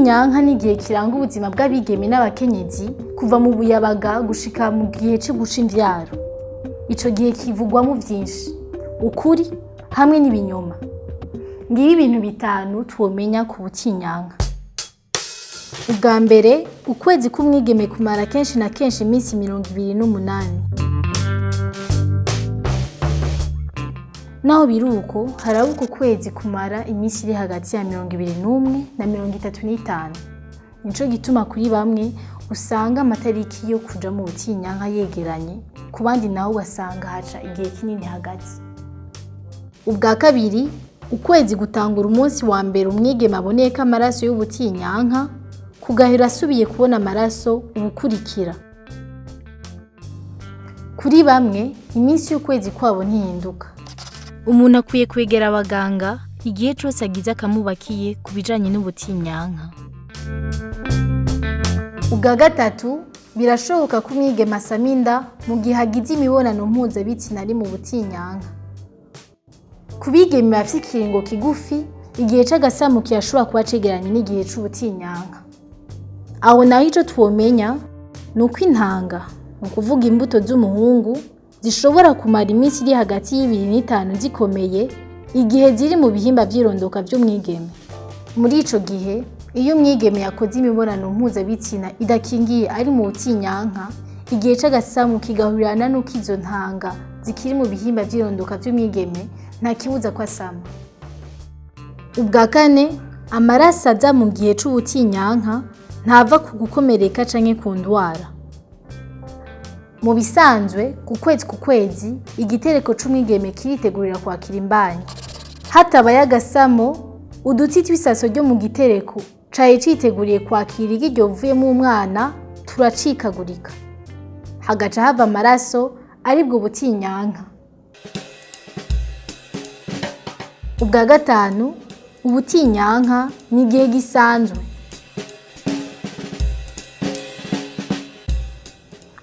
Ubutinyanka ni igihe kiranga ubuzima bw'abigeme n'abakenyezi kuva mu buyabaga gushika mu gihe co guca imvyaro. Ico gihe kivugwamwo vyinshi, ukuri hamwe n'ibinyoma. Ngibi ibintu bitanu twomenya ku butinyanka. Ubwa mbere, ukwezi k'umwigeme kumara kenshi na kenshi iminsi 28. Naho biri uko, hari abo uko kwezi kumara iminsi iri hagati ya 21 na 35. Nico gituma kuri bamwe usanga amatariki yo kuja mu butinyanka yegeranye, ku bandi naho ugasanga haca igihe kinini hagati. Ubwa kabiri, ukwezi gutangura umunsi wa mbere umwigeme aboneyeko amaraso y'ubutinyanka, kugahera asubiye kubona amaraso uwukurikira. Kuri bamwe, iminsi y'ukwezi kwabo ntihinduka. Umuntu akwiye kwegera abaganga igihe cose agize akamubakiye ku bijanye n'ubutinyanka. Ubwa gatatu, birashoboka ko umwigeme asama inda mu gihe agize imibonano mpuzabitsina ari mu butinyanka. Ku bigeme bafise ikiringo kigufi, igihe c'agasamu kirashobora kuba cegeranye n'igihe c'ubutinyanka. Aho naho ico twomenya ni uko intanga, ni ukuvuga imbuto z'umuhungu, zishobora kumara iminsi iri hagati y'ibiri n'itanu zikomeye igihe ziri mu bihimba vy'irondoka vy'umwigeme. Muri ico gihe, iyo umwigeme yakoze imibonano mpuzabitsina idakingiye ari mu butinyanka, igihe c'agasamu kigahurirana n'uko izo ntanga zikiri mu bihimba vy'irondoka vy'umwigeme, nta kibuza ko asama. Ubwa kane, amaraso aza mu gihe c'ubutinyanka ntava ku gukomereka canke ku ndwara. Mu bisanzwe, ku kwezi ku kwezi, igitereko c'umwigeme kiritegurira kwakira imbanyi. Hatabaye agasamo, udutsi tw'isaso ryo mu gitereko cari citeguriye kwakira igi ryovuyemwo umwana turacikagurika. Hagaca hava amaraso aribwo butinyanka. Ubwa gatanu, ubutinyanka ni igihe gisanzwe.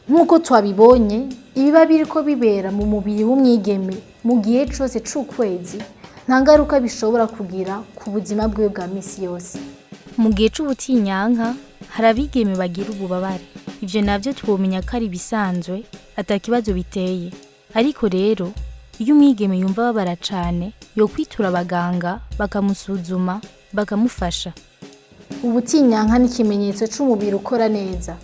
Nk'uko twabibonye, ibiba biriko bibera mu mubiri w'umwigeme mu gihe cose c'ukwezi nta ngaruka bishobora kugira ku buzima bwiwe bwa misi yose. Mu gihe c'ubutinyanka hari abigeme bagira ububabare. Ivyo navyo twomenya ko ari ibisanzwe ata kibazo biteye. Ariko rero iyo umwigeme yumva ababara cane yokwitura abaganga bakamusuzuma bakamufasha. Ubutinyanka ni ikimenyetso c'umubiri ukora neza.